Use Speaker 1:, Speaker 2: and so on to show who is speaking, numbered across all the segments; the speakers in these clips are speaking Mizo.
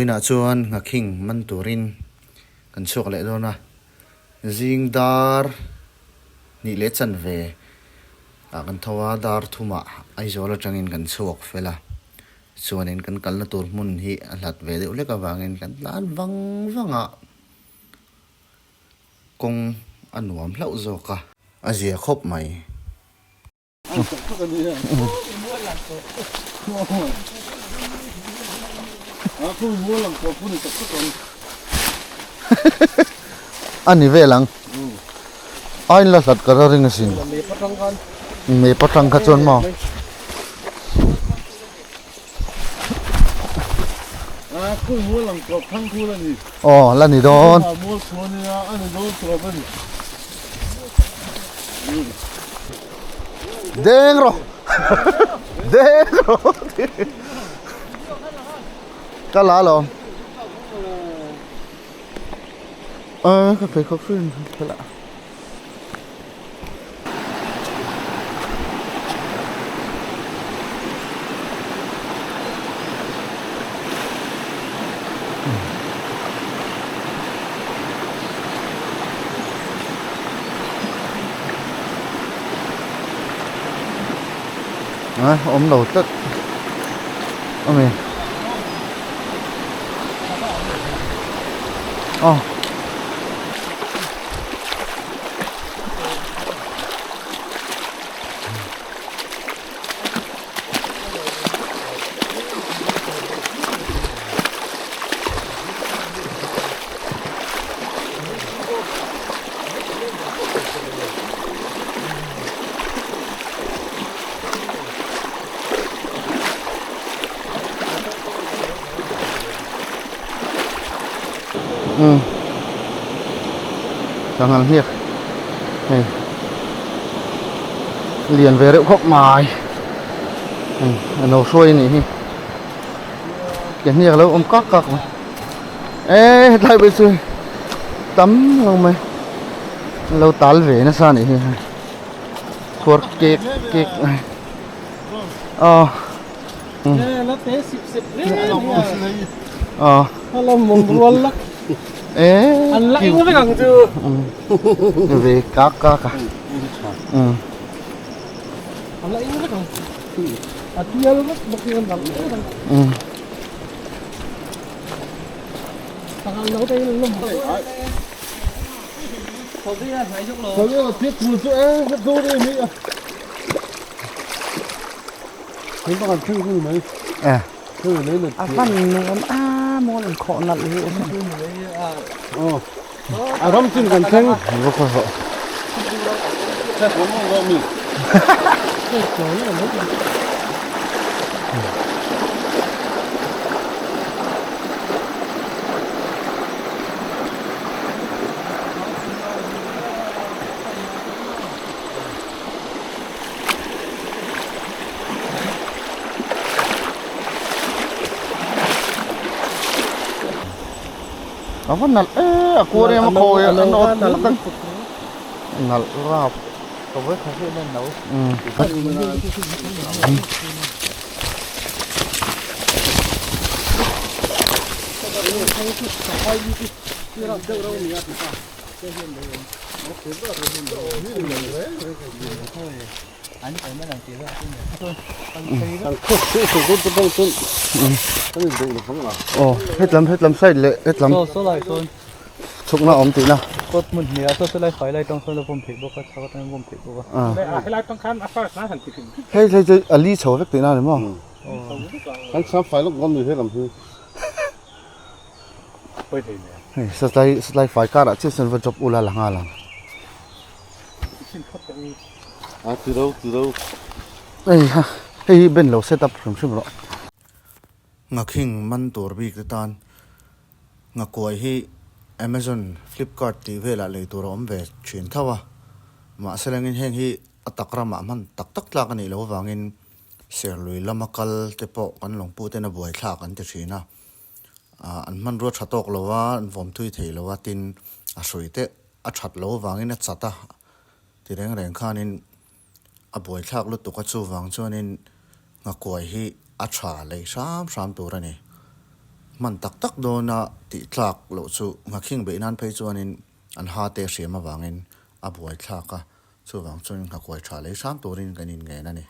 Speaker 1: Vawiinah chuan Nghakhing man turin kan chhuak leh dawn a, zing dar hnih leh chanve ah kan tho a, dar thumah Aizawl atangin kan chhuak fel a, chuanin kan kalna tur hmun hi a hlat ve deuh hlek avangin kan tlan vang vang a, kawng a nuam hlauh zawk a. A zia khawp mai. A ni vel ang. A in la hlat ka ra ring asin. Me patang kha chuan maw. Aw la ni dawn. Deng rawh deng rawh ka la alawm a ka pheikhawk hruai in ka la. A awm lo tlat a ni aw. Umm sanghal hniak hei lian ve reuh khawp mai hei a no hruai a nih hi ke hniak a lo awm kak kak mai e hetlai pawh hi chu tam lo mai an lo tal ve nasa a nih hi khuar kek kek mai aw. Ve kak kak a
Speaker 2: A van nuam a mawl an khawh nalh hi
Speaker 3: a ram chin kan thleng
Speaker 1: A va nalh e a kuar em a khawi a nawt ngawt ang nalh rap ka vawi khat hi nen no Aw hetlam hetlam side leh hetlam chhukna awm tihna hei hei chu a li chho vek tihna a ni maw hei satlai satlai fai karah chiah chuan va drop ula la nghal ang.
Speaker 3: A ti ro ti ro.
Speaker 1: Hei ha hei hi ben lo set up hrim hrim rawh. Ngakhing man tur bik te tan Ngakuai hi Amazon, Flipkart tih velah lei tur a awm ve thin tho a. Mahse lengin heng hi a tak ramah hman tak tak tlak a nih loh avangin Serlui lama kal te pawh kan lawngpu ten a buaithlak an ti thin a. An hmanrua tha tawk lo a, an vawm thui thei lo a, tin a hrui te a that loh avangin a chat a ti reng reng khanin a buaithlak lutuk a chuvang chuanin nghakuai hi a tha lei hram hram tur a ni. Hman tak tak dawna tih tlak loh chu nghakhing beih nan phei chuanin an ha te hriam avangin a buai thlak a, chuvang chuan nghakuai tha lei hram turin kan inngen a ni.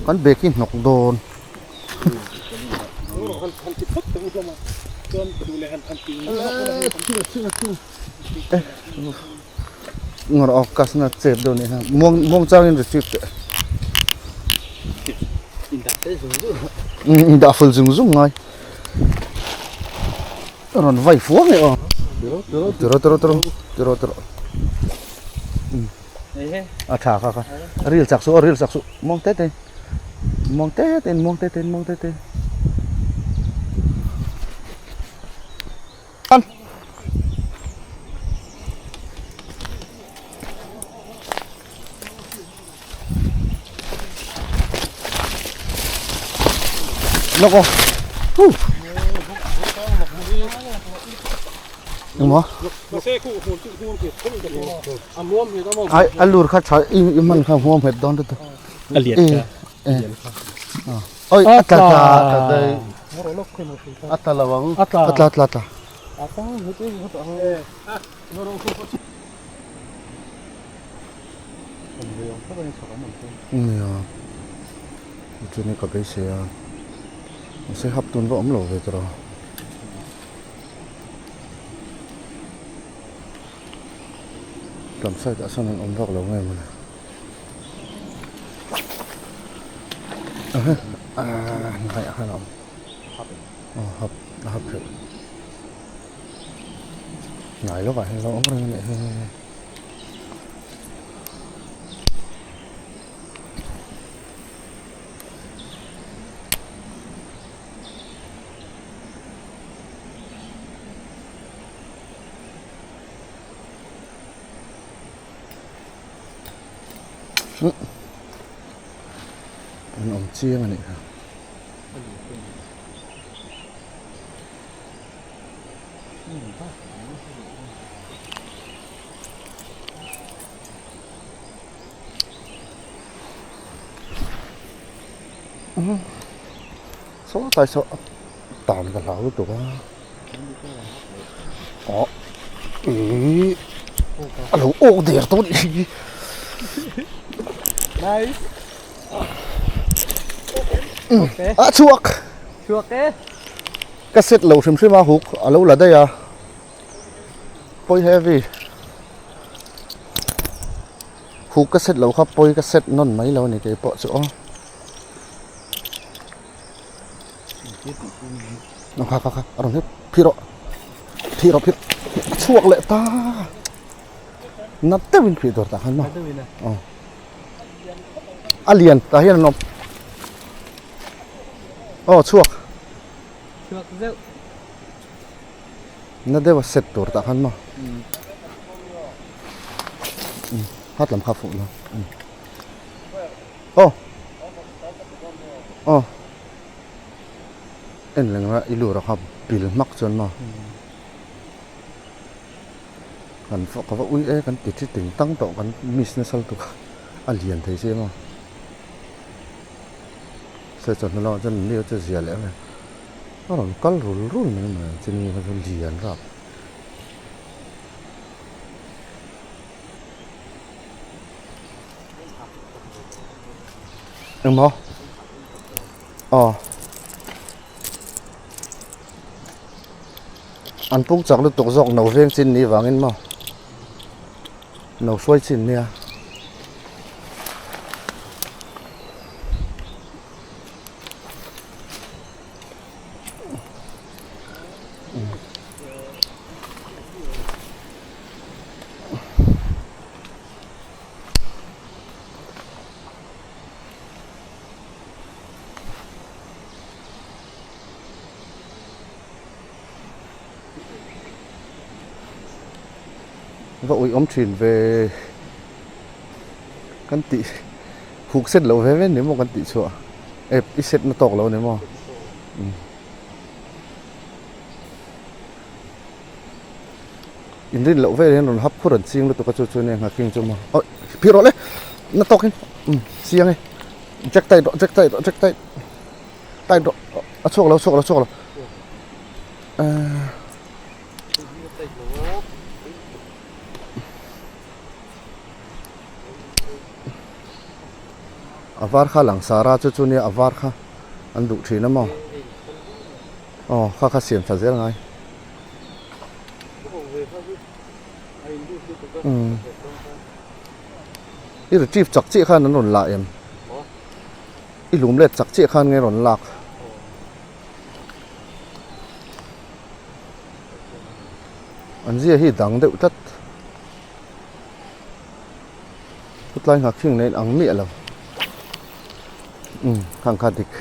Speaker 1: Kan bag hi hnawk dawn. Ngawr awk kasna chep deuh nih ha muang muang changin retrieve teh indah fel zung zung ngai rawn vai fuang e aw tiro tiro tiro tiro tiro a tha kha kha ril chak suh aw ril chak suh muang te te muang te te muang te te muang te te. Lawk aw. Huh. Engmaw? Ai a lur kha tha i i man kha huam het dawn te.
Speaker 3: A lian kha.
Speaker 1: Oi a tla tla tla dai. A tla lo ang.
Speaker 3: A tla.
Speaker 1: A tla tla tla. Nia. Chuan ka beisei a. Mahse hap tun va awm lo ve tawh. Lam side ah sawn an awm vak lo nge mawni. Hnaih khan a awm aw hap a hap hreuh hnai lawkah hian a lo awm reng a nih hi. An awm chiang a nih kha. Saw tlai saw tan ka hlau lutuk a. Aw ih a lo awk der tawh anih hi.
Speaker 2: Nice.
Speaker 1: A chhuak.
Speaker 2: Chhuak e.
Speaker 1: Ka set lo hrim hrim a huk a lo la daih a. Pawi heavy. Huk ka set lo kha pawi ka set nawn mai lo a ni keipawh chu aw. Kha kha kha a rawn hip phir rawh phir rawh phir a chhuak leh ta nat deuhin phih tur tah khan maw aw a lian tah hian an awm aw chhuak
Speaker 2: chhuak zeuh
Speaker 1: na deuh a set tur tah khan maw hat lam kha fuh lo aw aw en leng a i lura kha pil hmak chuan maw kan fawk ka va ui e kan ti thi ting tang tawh kan miss nasa lutuk a a lian thei si maw se chawhnu lamah chuan mi chu zia leh em em a rawn kal rul rul mai mai ang chini kha chu lian rap. Engmaw? Aw. An pung chak lutuk zawk no veng chin ni vangin maw? No hruai chin nia. Va uih awm thin ve kan tih huk set loh ve ve ni maw kan tih chhuah ep i set na tawk lo ni maw. Inrin loh vel hian rawn hap khur an ching lutuk a chu chu nia nghaking chu maw awi phir rawh le na tawk in chiang e jack tight rawh jack tight rawh jack tight tight rawh. A chhuak lo, chhuak lo, chhuak lo. A var kha lang sara chu chu nia a var kha an duh thin a maw aw kha kha siam tha zel ngai umm i retrieve chak chiah khan an rawn lah em i lum let chak chiah khan nge rawn lak. An zia hi dang deuh tlat. Chutlai nghak hring nen ang miah lo. Umm khang kha dik.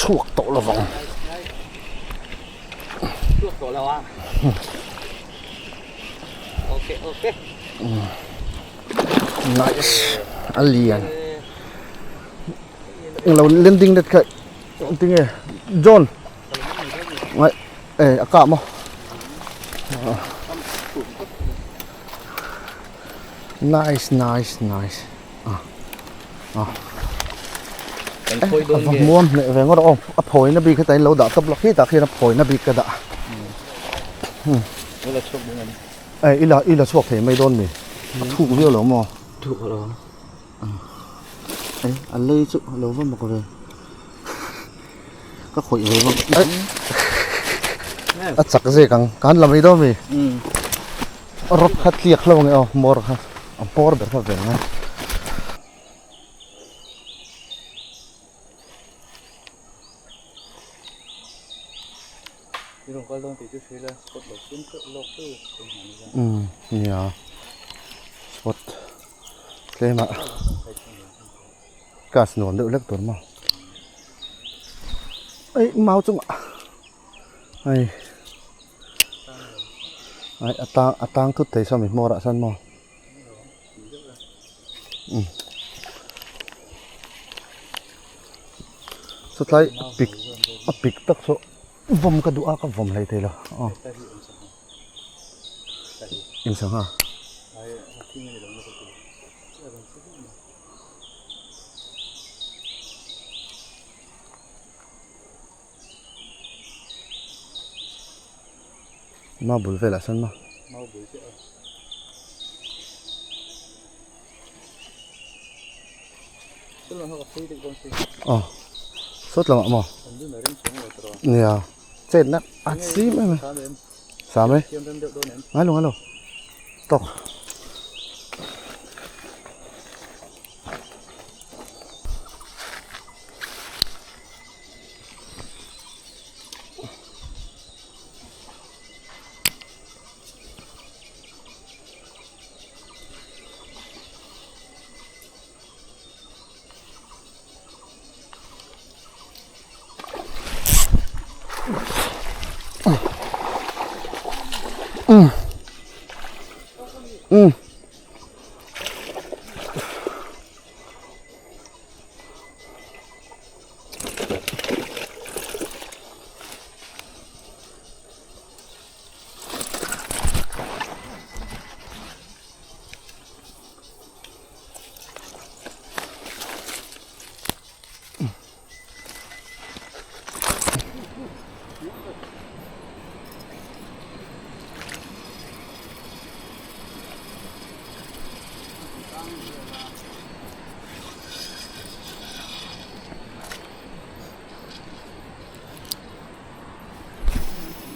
Speaker 1: Chhuak tawh lo vang.
Speaker 2: Chhuak tawh lo a. Okay, okay.
Speaker 1: Nice. A lian. Lo landing net kha tinge John. Ngai e a kah maw nice nice nice ah ah a va muam hneh ve ngawt aw a phawina bik heta in lo dah tawp lawk hi tah khian a phawina bik ka dah e ila ila chhuak thei mai dawn mi a thuk viau lo maw
Speaker 2: thuk lo
Speaker 1: e a lei chu a lo va mak ve. Ka khawih ve bawk a chak zek ang ka han la mai dawn mi rawt kha tliak hlauh ang e aw hmawr kha a hmawr ber kha ve ang a. Umm nia spot tlem ah. Class nuam deuh hlek tur maw ei mau chungah hei ai a tang a tang thut thei sawmi hmawrah sawn maw umm sawtlai a pik a pik tak saw vawm ka duh a ka vawm hlei thei lo aw in sangha. Mau bul velah sawn maw.
Speaker 2: Mau bul chiah a.
Speaker 1: Aw sawt lamah maw. Nia chet na a chim em em. Sam e. Ngai lo ngai lo. Tawk.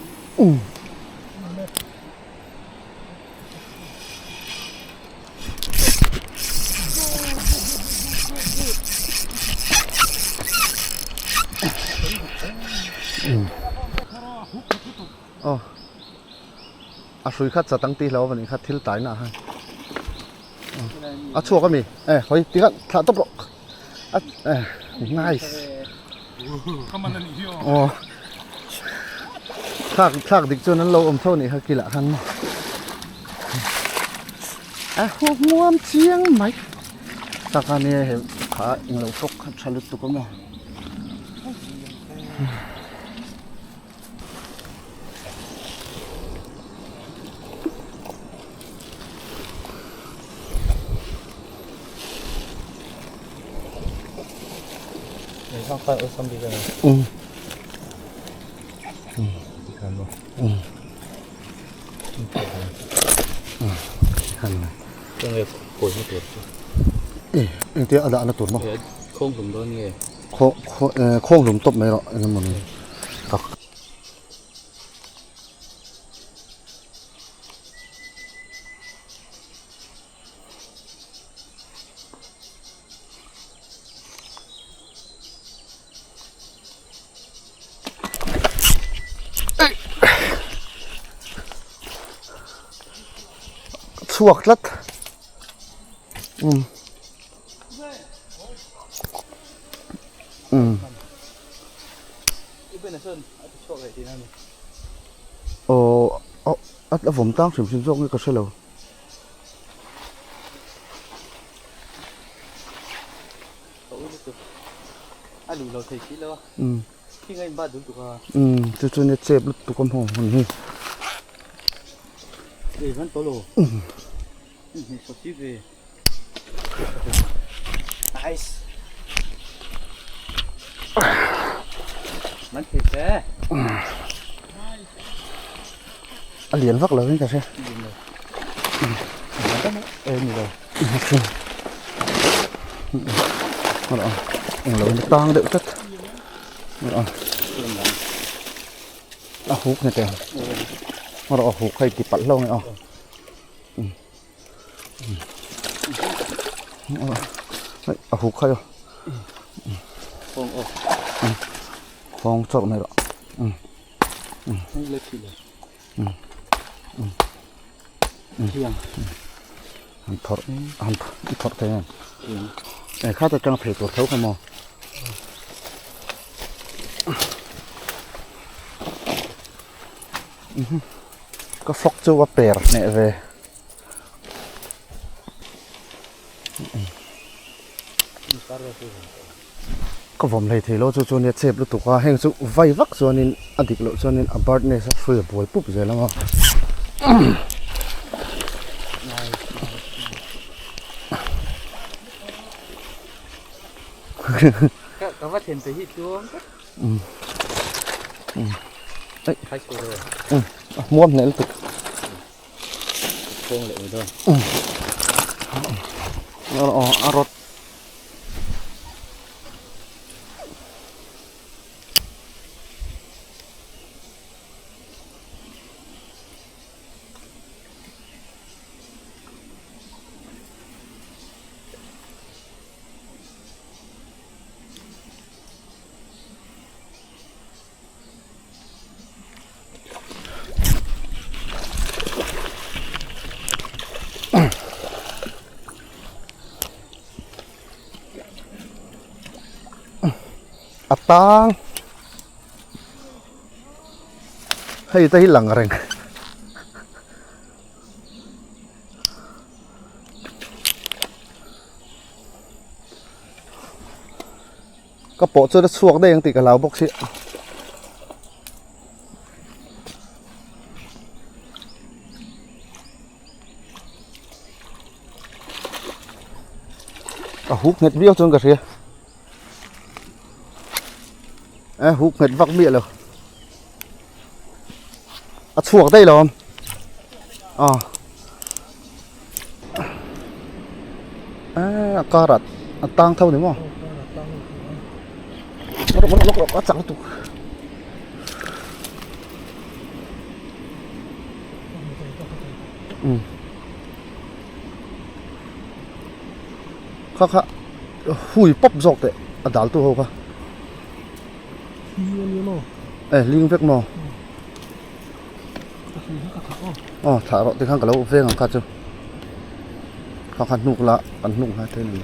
Speaker 1: Um. Aw a hrui kha chat ang tih hlauh avangin kha thil taina ah khan a chhuak ami e hawi tikhan thlah tawp rawh a e nice aw. Thlak thlak dik chuan an lo awm tho nih kha kilah khan maw. A hu hmuam chiang mai. Tak a nia he kha englo fawk kha tha lutuk a maw. Engtia a dahna tur maw?
Speaker 2: Khawnghlum dawn nge?
Speaker 1: Khawnghlum tawp mai rawh engemaw ni tak. Chhuak tlat um um aw a vawm tang hrim hrim zawk nge ka hrelo. Umm chu chu nia chep lutuk a hmuh hun hi. A lian vak lo in ka hria. Englo in tang deuh tlat a huk ni teh a huk kha i ti palh hlauh nge aw a huk kha aw khawng chawrh mai rawh. Han thawrh han thawrh thei em eh kha ta tang phei tur tho kha maw ka fawk chu a per hneh ve. Ka vawm hlei thei lo chu chu nia chep lutuk a heng chu vai vak chuanin a dik loh chuanin a bird nest a hrui a buai pup zel ang a.
Speaker 2: Ka va then te hi chuan
Speaker 1: Muam hneh lutuk.
Speaker 2: Kawng leh mai dawn.
Speaker 1: A rawt. A tang hei te hi lang reng. Ka pawh chuan a chhuak daih ang tih ka hlau bawk si. A huk nghet viau chuan ka hria. A huk nghet vak miah lo. A chhuak daih lo ang. A. A kar ah a tang tho ni maw? Rawk rawk rawk a chak lutuk. Um. Kha kha hui pawp zawk teh a dal tu ho kha. E ling vek maw? Aw thlah rawh tikhan ka lo veng ang kha chu kha kha hnuk la kan hnuk hnai thei ni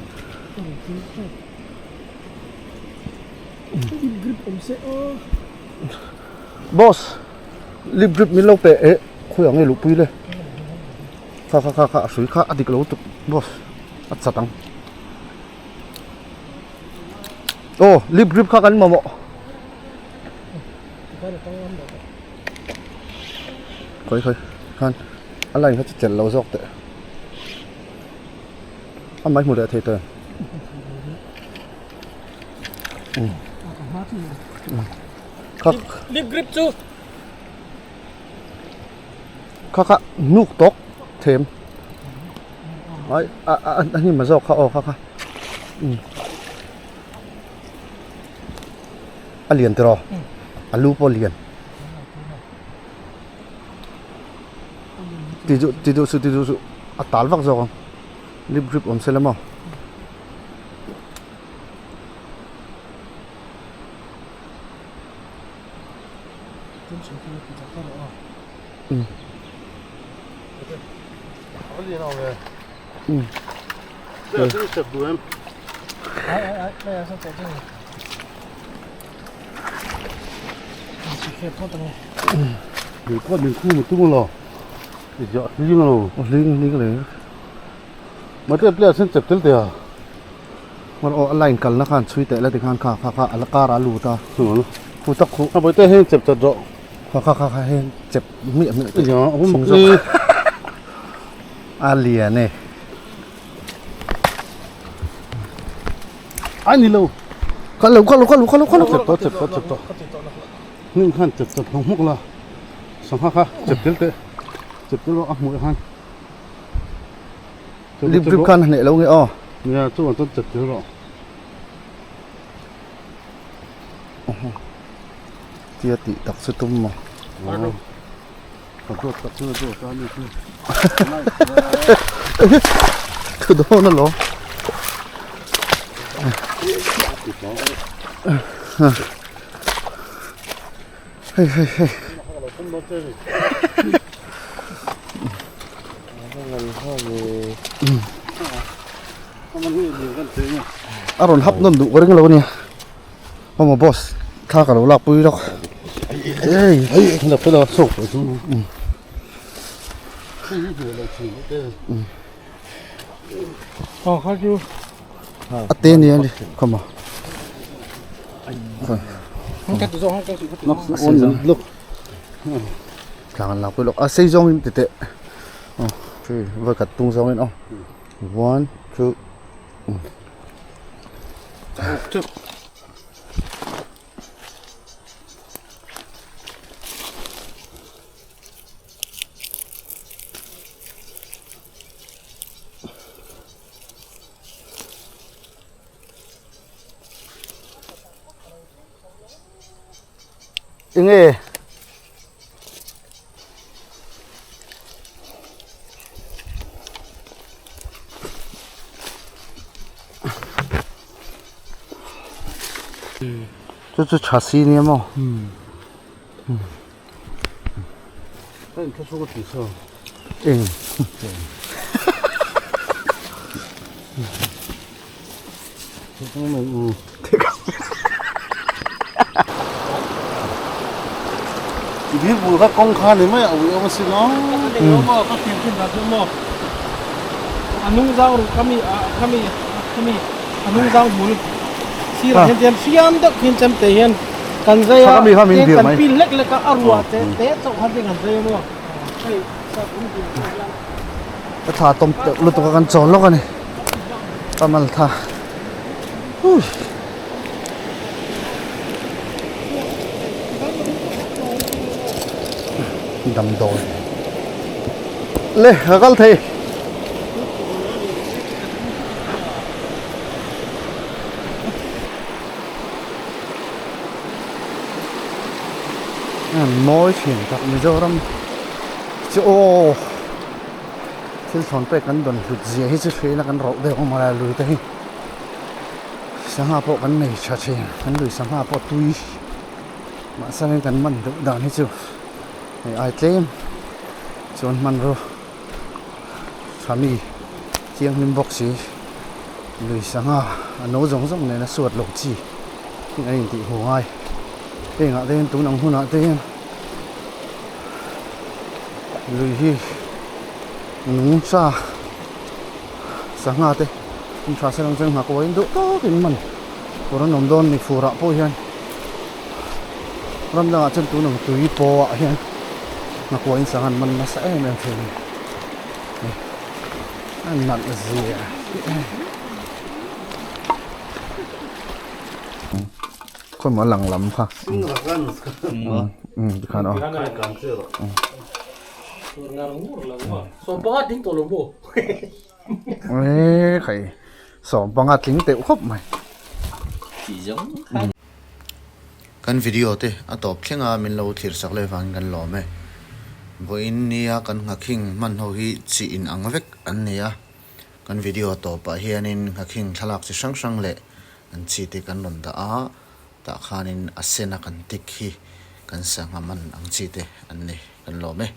Speaker 1: boss. Lip grip min lo pe eh khawi ang nge luhpui le kha kha kha kha a hrui kha a dik lo tuk boss a chat ang aw lip grip kha kan mamawh khawi khawi khan a line kha chu chelh lo zawk teh a mai hmu leh thei tawh em Kha
Speaker 4: Lip grip chu.
Speaker 1: Kha kha nuk tawk them. Ai a a a hnim a zawk kha aw kha kha. Um. A lian tiraw? A lu pawh lian. Ti duh ti duh suh ti duh suh a tal vak zawk ang. Lip grip awm se la maw? Hmar aw a line kalna khan chhui teh la tikhan kha kha kha a la kar a lut a khu tak khu
Speaker 3: a bawihte heng chep chat rawh
Speaker 1: kha kha kha kha heng chep hmiah hmiah te chhung zawk a lian e
Speaker 3: a ni lo
Speaker 1: kha lo kha lo kha lo kha lo kha lo
Speaker 3: chep tawh chep tawh chep tawh hnim khan chep chat hnawk hmawk la sangha kha chep tel teh chep tel rawh a hmuh khan
Speaker 1: Lip grip khan a hneh lo nge aw.
Speaker 3: Nia chuan chuan chet tir rawh.
Speaker 1: Tia tih tak chu tum maw.
Speaker 3: Ka duat tak chu a duat a ni chu.
Speaker 1: Thu dawn alawm. Hei hei hei. A rawn hap nawn duh ka ring lo a nia. Awma boss thla ka lo lak pui lawk. Ei. A te nia ni khawma. Tlang an lak pui lawk a sei zawng in titeh aw three vawi khat tung zawng in aw one two Enge Chu chu tha si nia maw Eng
Speaker 3: Dil bul kha kawng kha ni mai a ui awm asin aw.
Speaker 4: Ka fim thin dan chu maw a hnung zang ru khami khami khami a hnung zang bul sirah hian tian hriam deuh khian chem te hian kan zai a tin kan pin lek lek a a ruah te te chauh khan tin kan zai a maw hei
Speaker 1: Ka thla tawm teuh lutuk a kan chawl lawk a ni ka mal tha hui damdawi le ka kal thei mawi thin tak Mizoram chu aw. Thil thlawn pek kan dawn hlut zia hi chu hriaina kan rauh deuh ang a lui te hi sangha pawh kan nei tha thin kan lui sangha pawh tui mahse kan man deuh dan hi chu hei ai tlem chuan hmanraw tha mi thianghlim bawk si lui sangha a no zawng zawng nena suat loh chi hi a intih hmu ngai hengah te hian tun ang hunah te hian. Lui hi nungcha sangha te hmun tha se lang chuan nghak uain duh tawkin man tur an awm dawn ni furah pawh hian ram dangah chuan tun ang tui pawh ah hian nghak uain sangha an man nasa em em thin a ni a nalh zia Khawimaw a lang lam kha. Tikhan aw. Eee khai sawmpanga tling teuh khawp mai. Kan video te a tawp thleng a min lo thlir sak leh vangin kan lawm e. Vawiin nia kan nghakhing hman ho hi chi in ang vek an ni a. Kan video tawpah hianin nghakhing thlalak chi hrang hrang leh An chi te kan rawn dah a, tah khanin a sena kan tik hi kan sangha man ang chi te an ni, kan lawm e.